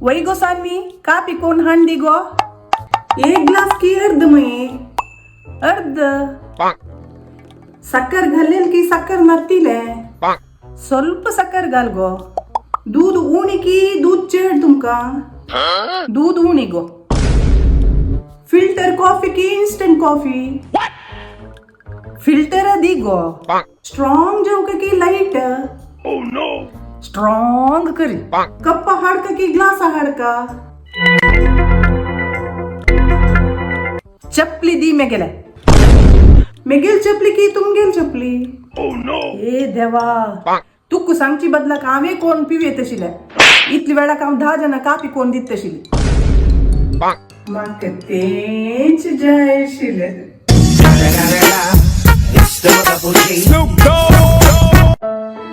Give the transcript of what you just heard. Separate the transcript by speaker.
Speaker 1: वय गो सान्वी, कापी कोण हांडी गो? एक ग्लास की अर्ध? मये अर्ध. साखर घालेल की साखर नत्तीले? ಸ್ವಲ್ಪ ಸಕ್ಕರ್ घाल गो. दूध उणी की दूध चड तुमका? दूध उणी गो. फिल्टर कॉफी की इन्स्टंट कॉफी? फिल्टर दी गो. स्ट्रॉंग जेवक की लाईट? स्ट्रॉंग करी. कप्पा हाडका की ग्लास हाडका? चपली दी मेगेले. मेगेल चपली की तुमगेल चपली? ए देवा, तुक सांगची बदलाक हांवें कोण पिवयेत आशिल्लें. इतली वेळाक हांव 10 जाणां कापी कोण दित आशिल्ली. म्हाका तेंच जाय आशिल्लें.
Speaker 2: Snoop Dogg.